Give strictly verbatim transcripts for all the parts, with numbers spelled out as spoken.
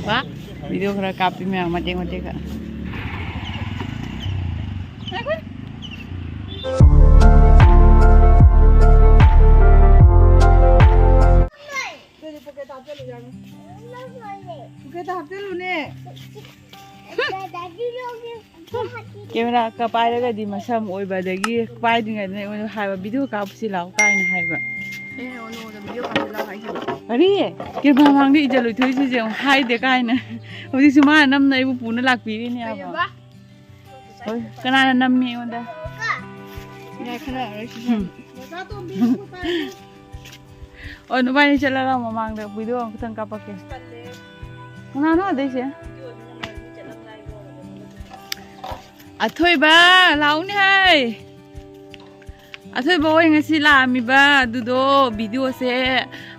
ꯋꯥ, ꯚꯤꯗꯤꯑꯣ ꯈꯔ ꯀꯥꯞꯄꯤ ꯃꯌꯥꯝ ꯃꯇꯦꯛ ꯃꯇꯦꯛ ꯈꯔ꯫ ꯑꯗꯨꯗꯤ ꯄꯣꯀꯦꯠꯇ ꯍꯥꯞꯆꯜꯂꯨ ꯌꯥꯅꯤ꯫ ꯄꯣꯀꯦꯠꯇ ꯍꯥꯞꯆꯜꯂꯨꯅꯦ꯫ ꯀꯦꯃꯦꯔꯥꯒ ꯄꯥꯏꯔꯒꯗꯤ ꯃꯁꯝ ꯑꯣꯏꯕ, ꯑꯗꯒꯤ ꯄꯥꯏꯗ꯭ꯔꯤꯉꯩꯗꯅ ꯑꯩꯉꯣꯟꯗ ꯍꯥꯏꯕ, "ꯚꯤꯗꯤꯑꯣ ꯀꯥꯞꯄꯁꯤ ꯂꯥꯛꯑꯣ" ꯀꯥꯏꯅ ꯍꯥꯏꯕ꯫ ꯑꯦ, ꯑꯣ, ꯅꯣꯡꯃꯗ ꯚꯤꯗꯤꯑꯣ ꯀꯥꯞꯁꯤ ꯂꯥꯛꯑꯣ ꯍꯥꯏꯁꯤꯕ? ꯀꯔꯤ? ꯀꯦꯃꯦꯔꯥ ꯃꯥꯡꯗ ꯏꯖꯠ ꯂꯣꯏꯊꯣꯛꯏꯁꯤꯁꯦ ꯑꯃꯨꯛ ꯍꯥꯏꯗꯦ ꯀꯥꯏꯅ꯫ ꯍꯧꯖꯤꯛꯁꯨ ꯃꯥꯅ ꯅꯝꯅ ꯑꯩꯕꯨ ꯄꯨꯅ ꯂꯥꯛꯄꯤꯔꯤꯅꯦ ꯍꯥꯏꯕ꯫ ꯀꯩꯑꯕ? ꯍꯣꯏ, ꯀꯅꯥꯅ ꯅꯝꯃꯤ ꯑꯩꯉꯣꯟꯗ? ꯌꯥꯏ, ꯈꯔ ꯑꯣꯏꯔꯁꯨ꯫ ꯎꯝ꯫ ꯃꯆꯥꯇꯣꯝꯕꯤ, ꯈꯨꯠ ꯄꯥꯏꯌꯨ꯫ ꯑꯣ, ꯅꯕꯥꯅꯤ ꯆꯠꯂ ꯂꯥꯎ, ꯃꯃꯥꯡꯗ ꯚꯤꯗꯤꯑꯣ ꯑꯃꯈꯛꯇꯪ ꯀꯥꯞꯄꯛꯀꯦ꯫ ꯇꯜꯂꯦ꯫ ꯀꯅꯥꯅꯣ ꯑꯗꯩꯁꯦ? ꯚꯤꯗꯤꯑꯣ ꯑꯗꯨꯅ ꯃꯔꯃꯤ ꯆꯠꯂꯝꯗꯥꯏꯗꯣ ꯑꯗꯨꯗ ꯆꯠꯂꯝꯗꯥꯏꯗꯣ꯫ ꯑꯊꯣꯏꯕ, ꯂꯥꯛꯎꯅꯦ ꯍꯥꯏ꯫ ꯑꯊꯣꯏꯕ ꯍꯣꯏ ꯉꯁꯤ ꯂꯥꯛꯑꯝꯃꯤꯕ ꯑꯗꯨꯗꯣ, ꯚꯤꯗꯤꯑꯣꯁꯦ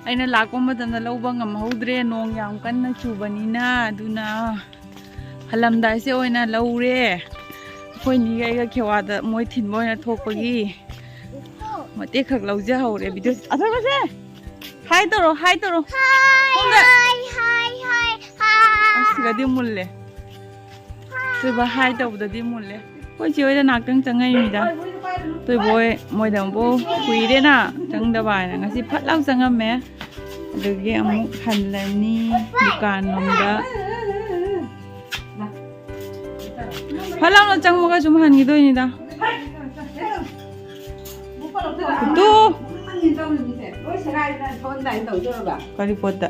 ꯑꯩꯅ ꯂꯥꯛꯄ ꯃꯇꯝꯗ ꯂꯧꯕ ꯉꯝꯍꯧꯗ꯭ꯔꯦ, ꯅꯣꯡ ꯌꯥꯝ ꯀꯟꯅ ꯆꯨꯕꯅꯤꯅ꯫ ꯑꯗꯨꯅ ꯍꯜꯂꯝꯗꯥꯏꯁꯦ ꯑꯣꯏꯅ ꯂꯧꯔꯦ꯫ ꯑꯩꯈꯣꯏ ꯅꯤꯒ ꯑꯩꯒ ꯈꯦꯋꯥꯗ ꯃꯣꯏ ꯊꯤꯟꯕ ꯑꯣꯏꯅ ꯊꯣꯛꯄꯒꯤ ꯃꯇꯦꯛ ꯈꯛ ꯂꯧꯖꯍꯧꯔꯦ꯫ ꯚꯤꯗꯤꯑꯣ ꯑꯊꯣꯏꯕꯁꯦ ꯍꯥꯏ ꯇꯧꯔꯣ, ꯍꯥꯏ ꯇꯧꯔꯣ꯫ ꯁꯣꯝꯗ꯫ ꯍꯥꯏ, ꯍꯥꯏ, ꯍꯥꯏ, ꯍꯥꯏ꯫ ꯑꯁꯤꯒꯗꯤ ꯃꯨꯜꯂꯦ꯫ ꯑꯊꯣꯏꯕ ꯍꯥꯏ ꯇꯧꯕꯗꯗꯤ ꯃꯨꯜꯂꯦ꯫ ꯑꯩꯈꯣꯏ ꯆꯦ ꯍꯣꯏꯗ ꯉꯥꯛꯇꯪ ꯆꯪꯉꯛꯏꯅꯤꯗ꯫ ꯑꯊꯣꯏꯕ ꯍꯣꯏ, ꯃꯣꯏꯗ ꯑꯃꯨꯛ ꯀꯨꯏꯔꯦꯅ ꯆꯪꯗꯕ ꯍꯥꯏꯅ ꯉꯁꯤ ꯐꯠ ꯂꯥꯎ ꯆꯪꯉꯝꯃꯦ꯫ ꯑꯗꯒꯤ ꯑꯃꯨꯛ ꯍꯜꯂꯅꯤ ꯗꯨꯀꯥꯟ ꯂꯣꯝꯗ꯫ ꯐꯠ ꯂꯥꯎꯅ ꯆꯪꯉꯒ ꯁꯨꯝ ꯍꯟꯈꯤꯗꯣꯏꯅꯤꯗ꯫ ꯇꯨ꯫ ꯀꯔꯤ ꯄꯣꯠꯇ?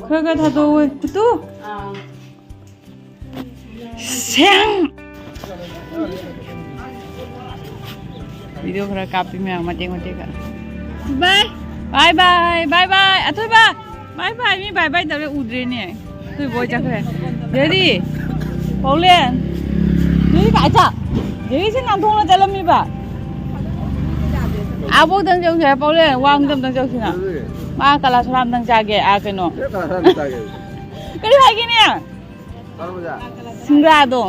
ꯈꯔ ꯈꯔ ꯊꯥꯗꯣꯛꯑꯣ꯫ ꯇꯨ꯫ ꯁꯦꯡ꯫ ꯚꯤꯗꯤꯑꯣ ꯈꯔ ꯀꯥꯞꯄꯤ ꯃꯌꯥꯝ ꯃꯇꯦꯛ ꯃꯇꯦꯛ ꯈꯔ꯫ ꯕꯥꯏ꯫ ꯕꯥꯏ ꯕꯥꯏ, ꯕꯥꯏ ꯕꯥꯏ꯫ ꯑꯊꯣꯏꯕ꯫ ꯕꯥꯏ ꯕꯥꯏ, ꯃꯤ ꯕꯥꯏ ꯕꯥꯏ ꯇꯧꯔꯦ, ꯎꯗ꯭ꯔꯦꯅꯦ꯫ ꯑꯊꯣꯏꯕ ꯍꯣꯏ ꯆꯠꯈ꯭ꯔꯦ꯫ ꯗꯦꯗꯤ꯫ ꯄꯥꯎꯂꯦꯟ꯫ ꯗꯦꯗꯤ ꯀꯥꯏ ꯆꯠ? ꯗꯦꯗꯤꯁꯦ ꯅꯥꯟꯊꯣꯛꯅ ꯆꯠꯂꯝꯃꯤꯕ꯫ ꯑꯥꯕꯣꯛꯇꯪ ꯆꯧꯁꯦ ꯍꯥꯏ, ꯄꯥꯎꯂꯦꯟ, ꯋꯥꯡꯃꯗ ꯑꯝꯇꯪ ꯆꯧꯁꯤꯅ꯫ ꯃꯥ ꯀꯂꯥ ꯁꯣꯔꯥꯝꯗꯪ ꯆꯥꯒꯦ, ꯑꯥ, ꯀꯩꯅꯣ꯫ ꯀꯔꯤ ꯍꯥꯏꯒꯦꯅꯦ? ꯁꯤꯡꯒ꯭ꯔꯥꯗꯣ꯫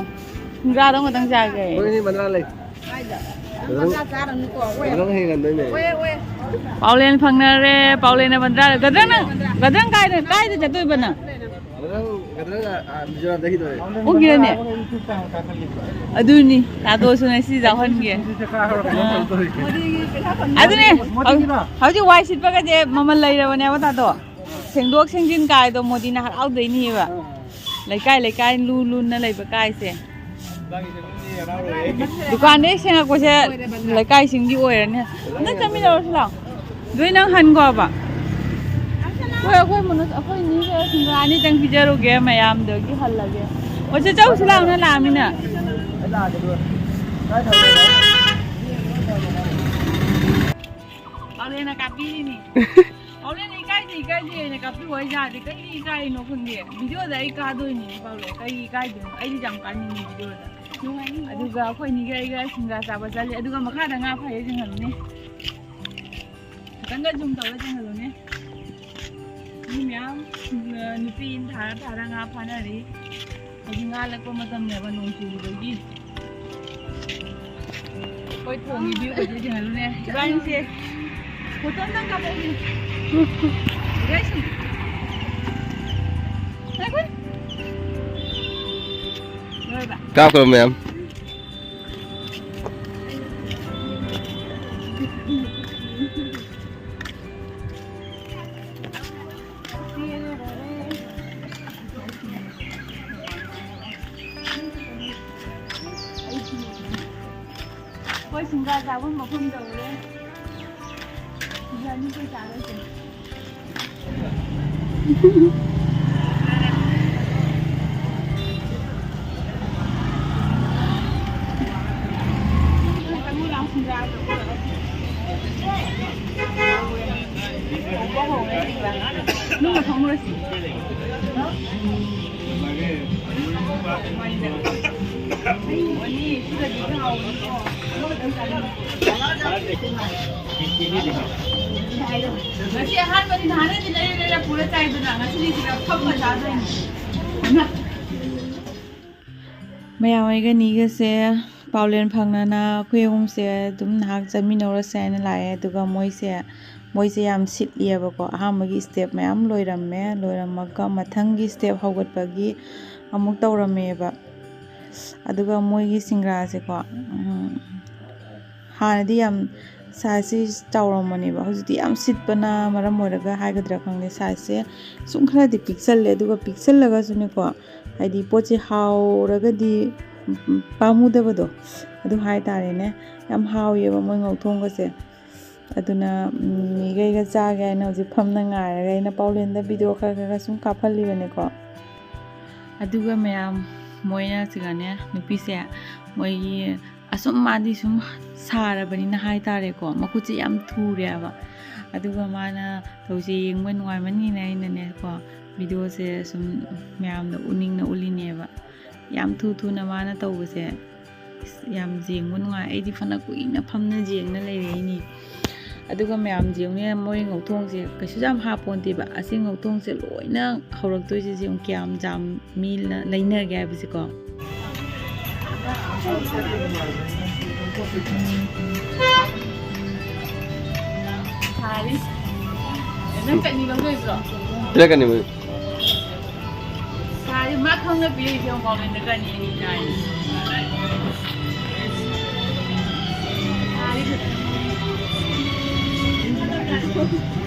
ꯁꯤꯡꯒ꯭ꯔꯥꯗꯣ ꯑꯃꯇꯪ ꯆꯥꯒꯦ꯫ ꯃꯣꯏꯒꯤꯗꯤ ꯃꯅꯥ ꯂꯩ꯫ ꯅꯪ ꯍꯌꯦꯡ ꯉꯟꯗꯣꯏꯅꯦ꯫ ꯄꯥꯎꯂꯦꯟ ꯐꯪꯅꯔꯦ꯫ ꯄꯥꯎꯂꯦꯟꯅ ꯕꯟꯗ꯭ꯔꯥ꯫ ꯒꯗ꯭ꯔꯪ ꯅꯪ, ꯒꯗ꯭ꯔꯪ ꯀꯥꯏꯗ, ꯀꯥꯏꯗ ꯆꯠꯇꯣꯏꯕ ꯅꯪ? ꯒꯗ꯭ꯔꯪ, ꯒꯗ꯭ꯔꯪ, ꯑ, ꯑ, ꯃꯤꯖꯣꯔꯥꯝꯗꯒꯤ ꯇꯧꯔꯦ꯫ ꯑꯣꯟꯈꯤꯔꯅꯦ? ꯑꯗꯨꯅꯤ, ꯇꯥꯗꯣꯁꯨ ꯉꯁꯤ ꯌꯥꯎꯍꯟꯒꯦ꯫ ꯑꯥ꯫ ꯑꯗꯨꯅꯦ, ꯍꯧ-, ꯍꯧꯖꯤꯛ ꯋꯥꯏ ꯁꯤꯠꯄꯒꯁꯦ ꯃꯃꯜ ꯂꯩꯔꯕꯅꯦꯕ, ꯇꯥꯗꯣ꯫ ꯁꯦꯡꯗꯣꯛ ꯁꯦꯡꯖꯤꯟ ꯀꯥꯏꯗꯣ ꯃꯣꯗꯤꯅ ꯍꯔꯥꯎꯗꯣꯏꯅꯤꯕ꯫ ꯂꯩꯀꯥꯏ ꯂꯩꯀꯥꯏ ꯂꯨ ꯂꯨꯅ ꯂꯩꯕ ꯀꯥꯏꯁꯦ꯫ ꯗꯨꯀꯥꯟꯗꯩ ꯁꯦꯡꯉꯛꯄꯁꯦ ꯂꯩꯀꯥꯏꯁꯤꯡꯒꯤ ꯑꯣꯏꯔꯅꯤ꯫ ꯑꯝꯇ ꯆꯠꯃꯤꯟꯅꯔꯨꯁꯤ ꯂꯥꯛꯑꯣ꯫ ꯑꯗꯨꯏ ꯅꯪ ꯍꯟꯈꯣꯕ? ꯍꯣꯏ, ꯑꯩꯈꯣꯏ ꯃꯅꯨꯡ-, ꯑꯩꯈꯣꯏ ꯅꯤꯒ ꯁꯤꯡꯒꯥ ꯑꯅꯤꯇꯪ ꯄꯤꯖꯔꯨꯒꯦ, ꯃꯌꯥꯝꯗꯒꯤ ꯍꯜꯂꯒꯦ꯫ ꯑꯣ, ꯆꯦ, ꯆꯧꯁꯤ ꯂꯥꯛꯑꯣ, ꯅꯪ ꯂꯥꯛꯑꯃꯤꯅ꯫ ꯄꯥꯎꯂꯦꯟꯅ ꯀꯥꯞꯄꯤꯔꯤꯅꯤ꯫ ꯄꯥꯎꯂꯦꯟꯅ ꯏꯀꯥꯏꯗꯦ, ꯏꯀꯥꯏꯗꯦ ꯍꯥꯏꯅ ꯀꯥꯞꯄꯤꯌꯨ ꯍꯥꯏ ꯌꯥꯗꯦ꯫ ꯀꯩꯒꯤ ꯏꯀꯥꯏꯅꯣ ꯈꯪꯗꯦ꯫ ꯚꯤꯗꯤꯑꯣꯗ ꯑꯩ ꯀꯥꯗꯣꯏꯅꯤ, ꯄꯥꯎꯂꯦꯟ꯫ ꯀꯩꯒꯤ ꯏꯀꯥꯏꯗꯣꯏꯅꯣ? ꯑꯩꯗꯤ ꯌꯥꯝ ꯀꯥꯅꯤꯡꯉꯤ ꯚꯤꯗꯤꯑꯣꯗ꯫ ꯑꯗꯨꯒ ꯑꯩꯈꯣꯏ ꯅꯤꯒ ꯑꯩꯒ ꯁꯤꯡꯒꯥ ꯆꯥꯕ ꯆꯠꯂꯤ꯫ ꯑꯗꯨꯒ ꯃꯈꯥꯗ ꯉꯥ ꯐꯥꯏꯌꯦ, ꯌꯦꯡꯍꯜꯂꯨꯅꯦ꯫ ꯈꯤꯇꯪꯒ ꯖꯨꯝ ꯇꯧꯔ ꯌꯦꯡꯍꯜꯂꯨꯅꯦ꯫ ꯃꯤ ꯃꯌꯥꯝ, ꯑ, ꯅꯨꯄꯤ ꯏꯟ ꯊꯥꯔ ꯊꯥꯔ ꯉꯥ ꯐꯥꯅꯔꯤ꯫ ꯍꯧꯖꯤꯛ ꯉꯥ ꯂꯛꯄ ꯃꯇꯝꯅꯦꯕ, ꯅꯣꯡ ꯆꯨꯕꯗꯒꯤ꯫ ꯑꯩꯈꯣꯏ ꯊꯣꯡꯒꯤ view ꯒꯁꯦ ꯌꯦꯡꯍꯜꯂꯨꯅꯦ꯫ ꯏꯕꯥꯅꯤꯁꯦ ꯐꯣꯇꯣ ꯑꯝꯇꯪ ꯀꯥꯞꯄꯛꯎꯅꯦ꯫ ꯏꯕꯥꯅꯤꯁꯦ꯫ ꯉꯥꯏꯈꯣ꯫ ꯂꯣꯏꯔꯕ? ꯀꯥꯞꯈ꯭ꯔꯣ ꯃꯌꯥꯝ꯫ ꯑꯩꯈꯣꯏ ꯁꯤꯡꯒꯥ ꯆꯥꯐꯝ ꯃꯐꯝ ꯌꯧꯔꯦ꯫ ꯁꯤꯡꯒꯥ ꯑꯅꯤ ꯀꯩ ꯆꯥꯔꯣꯏꯁꯦ? ꯉꯁꯤ ꯑꯍꯥꯟꯕꯅꯤ, ꯅꯍꯥꯟꯅꯗꯤ ꯂꯩꯔ ꯂꯩꯔ ꯄꯨꯔ ꯆꯥꯏꯗꯅ, ꯉꯁꯤꯗꯤ ꯁꯤꯗ ꯐꯝꯃ ꯆꯥꯗꯣꯏꯅꯤ꯫ ꯃꯌꯥꯝ ꯑꯩꯒ ꯅꯤꯒꯁꯦ ꯄꯥꯎꯂꯦꯟ ꯐꯪꯅꯅ ꯑꯩꯈꯣꯏ ꯑꯍꯨꯝꯁꯦ ꯑꯗꯨꯝ ꯉꯥꯏꯍꯥꯛ ꯆꯠꯃꯤꯟꯅꯧꯔꯁꯦ ꯍꯥꯏꯅ ꯂꯥꯛꯑꯦ꯫ ꯑꯗꯨꯒ ꯃꯣꯏꯁꯦ, ꯃꯣꯏꯁꯦ ꯌꯥꯝ ꯁꯤꯠꯂꯤꯑꯕꯀꯣ꯫ ꯑꯍꯥꯟꯕꯒꯤ step ꯃꯌꯥꯝ ꯂꯣꯏꯔꯝꯃꯦ꯫ ꯂꯣꯏꯔꯝꯃꯒ ꯃꯊꯪꯒꯤ step ꯍꯧꯒꯠꯄꯒꯤ ꯑꯃꯨꯛ ꯇꯧꯔꯝꯃꯦꯕ꯫ ꯑꯗꯨꯒ ꯃꯣꯏꯒꯤ ꯁꯤꯡꯒ꯭ꯔꯥꯁꯦꯀꯣ, ꯎꯝ, ꯍꯥꯟꯅꯗꯤ ꯌꯥꯝ sizeꯁꯤ ꯆꯥꯎꯔꯝꯕꯅꯦꯕ꯫ ꯍꯧꯖꯤꯛꯇꯤ ꯌꯥꯝ ꯁꯤꯠꯄꯅ ꯃꯔꯝ ꯑꯣꯏꯔꯒ ꯍꯥꯏꯒꯗ꯭ꯔꯥ ꯈꯪꯗꯦ, sizeꯁꯦ ꯁꯨꯝ ꯈꯔꯗꯤ ꯄꯤꯛꯁꯜꯂꯦ꯫ ꯑꯗꯨꯒ ꯄꯤꯛꯁꯜꯂꯒꯁꯨꯅꯦꯀꯣ, ꯍꯥꯏꯗꯤ ꯄꯣꯠꯁꯦ ꯍꯥꯎꯔꯒꯗꯤ, ꯎꯝ, ꯄꯥꯝꯃꯨꯗꯕꯗꯣ, ꯑꯗꯨ ꯍꯥꯏꯇꯥꯔꯦꯅꯦ꯫ ꯌꯥꯝ ꯍꯥꯎꯋꯦꯕ ꯃꯣꯏ ꯉꯧꯊꯣꯡꯒꯁꯦ꯫ ꯑꯗꯨꯅ, ꯎꯝ, ꯃꯤꯈꯩꯒ ꯆꯥꯒꯦ ꯍꯥꯏꯅ ꯍꯧꯖꯤꯛ ꯐꯝꯅ ꯉꯥꯏꯔꯒ ꯑꯩꯅ ꯄꯥꯎꯂꯦꯟꯗ video ꯈꯔ ꯈꯔ ꯈꯔ ꯁꯨꯝ ꯀꯥꯞꯍꯜꯂꯤꯕꯅꯤꯀꯣ꯫ ꯑꯗꯨꯒ ꯃꯌꯥꯝ, ꯃꯣꯏꯅ ꯁꯤꯒꯅꯦ, ꯅꯨꯄꯤꯁꯦ, ꯃꯣꯏꯒꯤ ꯑꯁꯨꯝ ꯃꯥꯗꯤ ꯁꯨꯝ ꯁꯥꯔꯕꯅꯤꯅ ꯍꯥꯏꯇꯥꯔꯦꯀꯣ, ꯃꯈꯨꯠꯁꯦ ꯌꯥꯝ ꯊꯨꯔꯦꯕ꯫ ꯑꯗꯨꯒ ꯃꯥꯅ ꯇꯧꯁꯦ ꯌꯦꯡꯕ ꯅꯨꯡꯉꯥꯏꯃꯟꯒꯤꯅ ꯑꯩꯅꯅꯦꯀꯣ, videoꯁꯦ ꯁꯨꯝ ꯃꯌꯥꯝꯗ ꯎꯠꯅꯤꯡꯅ ꯎꯠꯂꯤꯅꯦꯕ꯫ ꯌꯥꯝ ꯊꯨ ꯊꯨꯅ ꯃꯥꯅ ꯇꯧꯕꯁꯦ ꯌꯥꯝ ꯌꯦꯡꯕ ꯅꯨꯡꯉꯥꯏ꯫ ꯑꯩꯗꯤ ꯐꯅ ꯀꯨꯏꯅ ꯐꯝꯅ ꯌꯦꯡꯅ ꯂꯩꯔꯛꯏꯅꯤ꯫ ꯑꯗꯨꯒ ꯃꯌꯥꯝ ꯌꯦꯡꯉꯨꯅꯦ, ꯃꯣꯏ ꯉꯧꯊꯣꯡꯁꯦ ꯀꯩꯁꯨ ꯌꯥꯝ ꯍꯥꯞꯄꯣꯟꯇꯦꯕ꯫ ꯑꯁꯤ ꯉꯧꯊꯣꯡꯁꯦ ꯂꯣꯏꯅ ꯍꯧꯔꯛꯇꯣꯏꯁꯦ ꯌꯦꯡꯉꯨ, ꯀꯌꯥꯝ ꯌꯥꯝ ꯃꯤ ꯂ-, ꯂꯩꯅꯒꯦ ꯍꯥꯏꯕꯁꯦꯀꯣ꯫ ꯁꯥꯔꯤ꯫ ꯅꯪ ꯆꯠꯅꯤ ꯂꯧꯗꯣꯏꯕ꯭ꯔꯣ? ꯄꯤꯔꯛꯀꯅꯤ ꯃꯣꯏ꯫ ꯁꯥꯔꯤ, ꯃꯥ ꯈꯪꯅ ꯄꯤꯔꯛꯏꯁꯦ ꯌꯦꯡꯉꯣ, ꯃꯥꯎꯂꯦꯟꯗ ꯒꯥꯔꯤ ꯑꯅꯤ ꯀꯥꯏ꯫ ꯁꯥꯔꯤ ꯐꯖꯅ꯫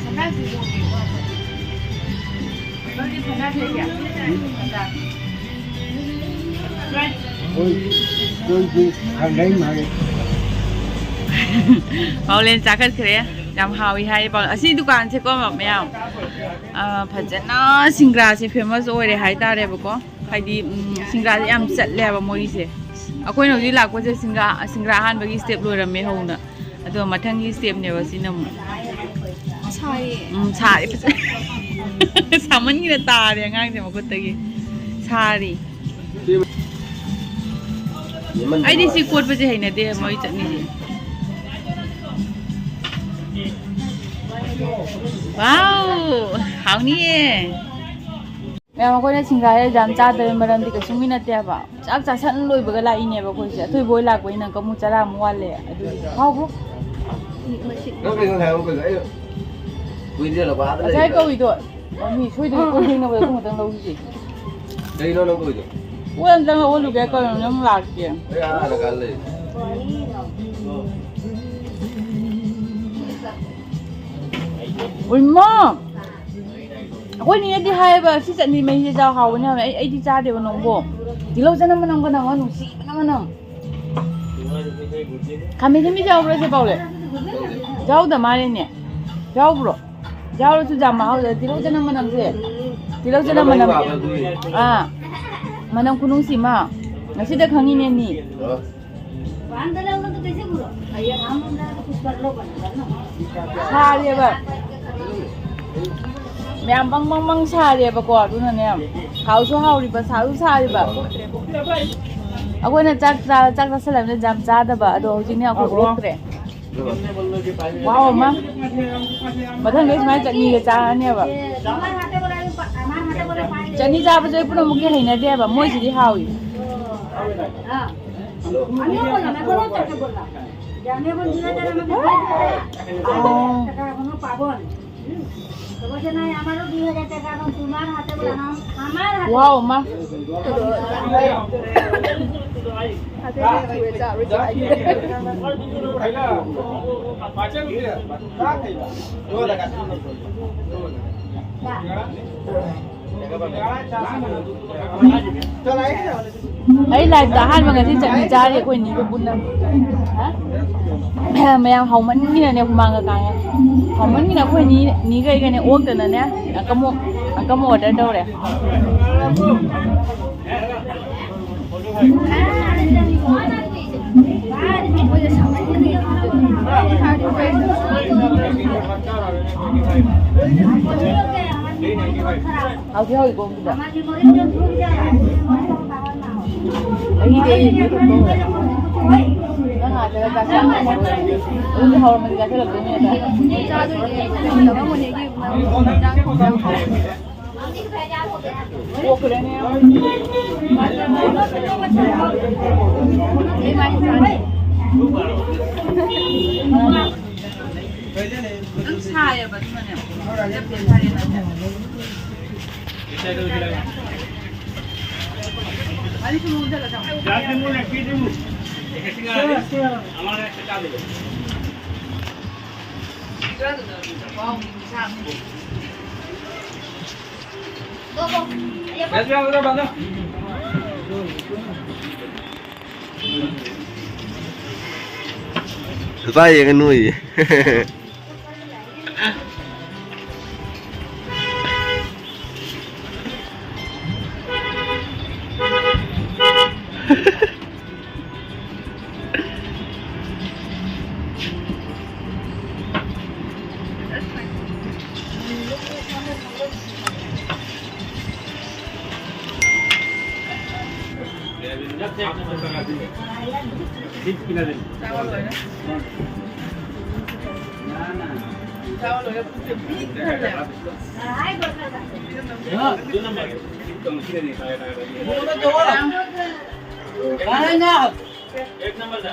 ꯁꯅꯥꯁꯤ ꯌꯣꯟꯒꯦꯀꯣ꯫ ꯅꯪꯗꯤ ꯁꯅꯥ ꯂꯩꯒꯦ? ꯁꯅꯥ꯫ ꯄꯥꯎꯂꯦꯟ ꯆꯥꯈꯠꯈ꯭ꯔꯦ꯫ ꯌꯥꯝ ꯍꯥꯎꯋꯤ ꯍꯥꯏ ꯄꯥꯎ-, ꯑꯁꯤ ꯗꯨꯀꯥꯟꯁꯦꯀꯣ ꯃꯌꯥꯝ, ꯑ, ꯐꯖꯅ ꯁꯤꯡꯒ꯭ꯔꯥꯁꯦ famous ꯑꯣꯏꯔꯦ ꯍꯥꯏꯇꯥꯔꯦꯕꯀꯣ꯫ ꯍꯥꯏꯗꯤ, ꯎꯝ, ꯁꯤꯡꯒ꯭ꯔꯥꯁꯦ ꯌꯥꯝ ꯆꯠꯂꯦꯕ ꯃꯣꯏꯒꯤꯁꯦ꯫ ꯑꯩꯈꯣꯏꯅ ꯍꯧꯖꯤꯛ ꯂꯥꯛꯄꯁꯦ ꯁꯤꯡꯒ꯭ꯔꯥ, ꯁꯤꯡꯒ꯭ꯔꯥ ꯑꯍꯥꯟꯕꯒꯤ step ꯂꯣꯏꯔꯝꯃꯦ ꯍꯧꯅ꯫ ꯑꯗꯣ ꯃꯊꯪꯒꯤ stepꯅꯦꯕ ꯁꯤꯅ ꯑꯃꯨꯛ꯫ ꯁꯥꯏꯌꯦ꯫ ꯎꯝ, ꯁꯥꯔꯦ ꯐꯖꯅ꯫ ꯁꯥꯃꯟꯒꯤꯅ ꯇꯥꯔꯦ ꯑꯉꯥꯡꯁꯦ ꯃꯈꯨꯠꯇꯒꯤ꯫ ꯁꯥꯔꯤ꯫ ꯑꯩꯗꯤ ꯁꯤ ꯀꯣꯠꯄꯁꯦ ꯍꯩꯅꯗꯦ, ꯃꯣꯏ ꯆꯠꯅꯤꯁꯦ꯫ Wow! ꯍꯥꯎꯅꯤꯌꯦ꯫ ꯃꯌꯥꯝ, ꯑꯩꯈꯣꯏꯅ ꯁꯤꯡꯒꯥꯔ ꯌꯥꯝ ꯆꯥꯗꯕꯩ ꯃꯔꯝꯗꯤ ꯀꯩꯁꯨꯝꯒꯤ ꯅꯠꯇꯦ ꯍꯥꯏꯕ꯫ ꯆꯥꯛ ꯆꯥꯁꯟ ꯂꯣꯏꯕꯒ ꯂꯥꯛꯏꯅꯦꯕ ꯑꯩꯈꯣꯏꯁꯦ꯫ ꯑꯊꯣꯏꯕ ꯍꯣꯏ ꯂꯥꯛꯄꯅꯤꯅ ꯀꯃꯨ ꯆꯔꯥ ꯑꯃꯨꯛ ꯋꯥꯠꯂꯦ꯫ ꯑꯗꯨꯗꯤ ꯍꯥꯎꯕ꯭ꯔꯣ? ꯅꯪ ꯀꯩꯅꯣ ꯍꯥꯏꯔꯛꯑꯣ ꯀꯩꯅꯣ? ꯑꯩ ꯀꯨꯏꯗ꯭ꯔꯦ ꯂꯧꯕ ꯑꯥꯗ ꯉꯁꯥꯏ ꯂꯩꯕ꯫ ꯀꯧꯏꯗꯣ꯫ ꯑꯣ, ꯃꯤ ꯁꯣꯏꯗꯅ ꯀꯣꯟ ꯐꯦꯡꯅꯕꯗ ꯑꯗꯨ ꯈꯛꯇꯪ ꯂꯧꯈꯤꯁꯦ꯫ ꯀꯩꯅꯣ ꯅꯪ ꯀꯧꯏꯗꯣ? ꯀꯣꯟ ꯑꯝꯇꯪ ꯂꯧꯍꯜꯂꯨꯒꯦ ꯀꯧꯔꯤꯅꯣ, ꯅꯪ ꯂꯥꯛꯀꯦ꯫ ꯑꯩ ꯑꯥꯗ ꯀꯥ ꯂꯩ꯫ ꯎꯏꯃꯥ! ꯑꯩꯈꯣꯏ ꯅꯦꯅꯗꯤ ꯍꯥꯏꯌꯦꯕ, "ꯁꯤ ꯆꯠꯅꯤ ꯃꯍꯤꯁꯦ ꯆꯥꯎ, ꯍꯥꯎꯕꯅꯦ" ꯍꯥꯏꯕ꯫ ꯑꯩ, ꯑꯩꯗꯤ ꯆꯥꯗꯦꯕ ꯅꯣꯡꯕꯣ꯫ ꯇꯤꯜꯍꯧ ꯆꯅꯝ ꯃꯅꯝꯒ ꯅꯝꯃꯒ ꯅꯨꯡꯁꯤꯕꯅ ꯃꯅꯝ꯫ ꯈꯥꯃꯦꯟ ꯑꯁꯤꯟꯕꯤꯁꯦ ꯌꯥꯎꯕ꯭ꯔꯥ ꯁꯦ, ꯄꯥꯎꯂꯦ? ꯌꯥꯎꯗ ꯃꯥꯜꯂꯦꯅꯦ꯫ ꯌꯥꯎꯕ꯭ꯔꯣ? ꯌꯥꯎꯔꯁꯨ ꯌꯥꯝ ꯃꯍꯥꯎ ꯂꯩ꯫ ꯇꯤꯜꯍꯧ ꯆꯅꯝ ꯃꯅꯝꯁꯦ꯫ ꯇꯤꯜꯍꯧ ꯆꯅꯝ ꯃꯅꯝ꯫ ꯑꯥ꯫ ꯃꯅꯝ ꯈꯨꯅꯨꯡꯁꯤ ꯑꯃ꯫ ꯉꯁꯤꯗ ꯈꯪꯉꯤꯅꯦ ꯅꯤ꯫ ꯁꯥꯔꯦꯕ꯫ ꯃꯌꯥꯝ ꯕꯪ ꯕꯪ ꯕꯪ ꯁꯥꯔꯦꯕꯀꯣ, ꯑꯗꯨꯅꯅꯦ ꯍꯥꯎꯁꯨ ꯍꯥꯎꯔꯤꯕ, ꯁꯥꯁꯨ ꯁꯥꯔꯤꯕ꯫ ꯑꯩꯈꯣꯏꯅ ꯆꯥꯛ ꯆꯥ-, ꯆꯥꯛ ꯆꯥꯁꯜꯂꯕꯅꯤꯅ ꯌꯥꯝ ꯆꯥꯗꯕ, ꯑꯗꯣ ꯍꯧꯖꯤꯛꯅꯦ ꯑꯩꯈꯣꯏ ꯑꯣꯛꯇ꯭ꯔꯦ꯫ ꯋꯥꯎ ꯑꯃ꯫ ꯃꯊꯪꯗꯩ ꯁꯨꯃꯥꯏꯅ ꯆꯠꯅꯤꯒ ꯆꯥꯔꯅꯦꯕ꯫ ꯆꯠꯅꯤ ꯆꯥꯕꯁꯦ ꯑꯩ ꯄꯨꯝꯅꯃꯛꯀꯤ ꯍꯩꯅꯗꯦꯕ, ꯃꯣꯏꯁꯤꯗꯤ ꯍꯥꯎꯏ꯫ ꯋꯥꯎ, ꯃꯥ꯫ ꯑꯩ ꯂꯥꯏꯐꯇ ꯑꯍꯥꯟꯕ ꯉꯁꯤ ꯆꯠꯅꯤ ꯆꯥꯔꯤ ꯑꯩꯈꯣꯏ ꯅꯤꯒ ꯄꯨꯟꯅ꯫ ꯃꯌꯥꯝ ꯍꯥꯎꯃꯟꯒꯤꯅꯅꯦ ꯍꯨꯃꯥꯡꯒ ꯀꯥꯡꯉꯦ꯫ ꯍꯥꯎꯃꯟꯒꯤꯅ ꯑꯩꯈꯣꯏ ꯅꯤ-, ꯅꯤꯒꯩꯒꯅꯦ ꯑꯣꯛꯇꯅꯅꯦ ꯑꯪꯀꯃꯨꯛ, ꯑꯪꯀꯃꯨꯛ order ꯇꯧꯔꯦ꯫ ꯍꯥꯎꯗꯤ ꯍꯥꯎꯏꯀꯣ ꯑꯗꯨꯗ꯫ ꯑꯩꯒꯤꯗꯤ ꯑꯩ ꯌꯨꯝꯗ ꯊꯣꯡꯉꯦ꯫ ꯅꯪ ꯑꯥꯗ ꯆꯥꯁꯜꯂꯛꯄ ꯑꯣꯏꯔꯗꯤ꯫ ꯑꯗꯨꯗꯤ ꯍꯥꯎꯔꯝꯃꯗꯤ ꯆꯥꯁꯜꯂꯛꯇꯣꯏꯅꯦ ꯑꯗ꯫ ꯆꯥꯗꯣꯏꯅꯦ꯫ ꯆꯥꯛ ꯊꯣꯡꯉꯝꯃꯣꯅꯦ ꯑꯩꯒꯤ ꯏꯃꯥꯅ ꯆꯥꯛ ꯊꯣꯡꯉꯝꯃꯣ꯫ ꯅꯪ ꯁꯥꯏꯌꯦꯕ, ꯑꯗꯨꯅꯅꯦ꯫ ꯂꯦꯞꯄꯦ, ꯁꯥꯏꯌꯦ, ꯅꯪ꯫ ꯂꯨꯄꯥ ꯌꯦꯡꯉꯅꯨꯌꯦ꯫ एक नंबर दा।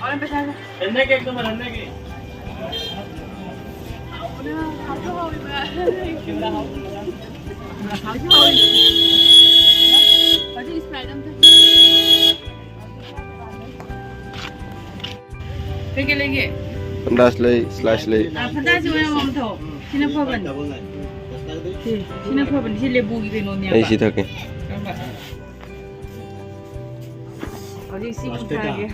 और पैसा है। अन्ना के एक नंबर, अन्ना के। ꯀꯩꯀꯩ ꯂꯩꯒꯦ? ꯐꯟꯗꯥꯁ ꯂꯩ, ꯁ꯭ꯂꯥꯏꯁ ꯂꯩ꯫ ꯑꯥ, ꯐꯟꯗꯥꯁꯤ ꯑꯣꯏꯅ ꯑꯃꯃꯝ ꯊꯧ꯫ ꯁꯤꯅ ꯐꯕꯅꯤ꯫ ꯁꯤ, ꯁꯤꯅ ꯐꯕꯅꯤ꯫ ꯁꯤ ꯂꯦꯕꯨꯒꯤ ꯀꯩꯅꯣꯅꯦꯕ꯫ ꯑꯩ ꯁꯤ ꯊꯛꯀꯦ꯫ ꯀꯔꯝꯕ? ꯍꯧꯖꯤꯛ ꯁꯤ ꯄꯨꯊꯔꯒꯦ꯫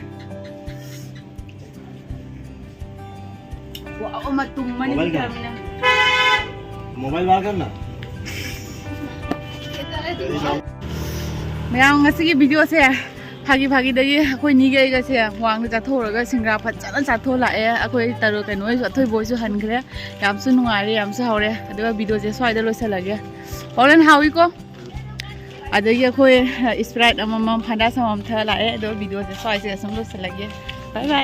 ꯋꯥ, ꯑꯃ ꯇꯨꯝꯃꯅꯤ ꯃꯣꯕꯥꯏꯜꯗ? ꯄꯨꯊꯔꯕꯅꯤꯅ꯫ ꯃꯣꯕꯥꯏꯜ ꯋꯥꯒꯅ? ꯃꯌꯥꯝ, ꯉꯁꯤꯒꯤ ꯚꯤꯗꯤꯑꯣꯁꯦ ꯐꯥꯒꯤ ꯐꯥꯒꯤꯗꯒꯤ ꯑꯩꯈꯣꯏ ꯅꯤꯒꯤ ꯑꯩꯒꯁꯦ ꯋꯥꯡꯗ ꯆꯠꯊꯣꯛꯎꯔꯒ ꯁꯤꯡꯒ꯭ꯔꯥ ꯐꯖꯅ ꯆꯥꯊꯣꯛꯂꯥꯛꯑꯦ꯫ ꯑꯩꯈꯣꯏ ꯇꯔꯨ ꯀꯩꯅꯣ ꯍꯣꯏꯁꯨ, ꯑꯊꯣꯏꯕ ꯍꯣꯏꯁꯨ ꯍꯟꯈ꯭ꯔꯦ꯫ ꯌꯥꯝꯁꯨ ꯅꯨꯡꯉꯥꯏꯔꯦ, ꯌꯥꯝꯁꯨ ꯍꯥꯎꯔꯦ꯫ ꯑꯗꯨꯒ ꯚꯤꯗꯤꯑꯣꯁꯦ ꯁ꯭ꯋꯥꯏꯗ ꯂꯣꯏꯁꯤꯜꯂꯒꯦ꯫ ꯍꯣꯔꯦꯟ ꯍꯥꯎꯏꯀꯣ꯫ ꯑꯗꯒꯤ ꯑꯩꯈꯣꯏ Sprite ꯑꯃꯃꯝ, ꯐꯟꯗꯥꯁ ꯑꯃꯃꯝ ꯊꯛꯑ ꯂꯥꯛꯑꯦ꯫ ꯑꯗꯣ ꯚꯤꯗꯤꯑꯣꯁꯦ ꯁ꯭ꯋꯥꯏꯁꯤꯗ ꯁꯨꯝ ꯂꯣꯏꯁꯤꯜꯂꯒꯦ꯫ ꯕꯥꯏ ꯕꯥꯏ꯫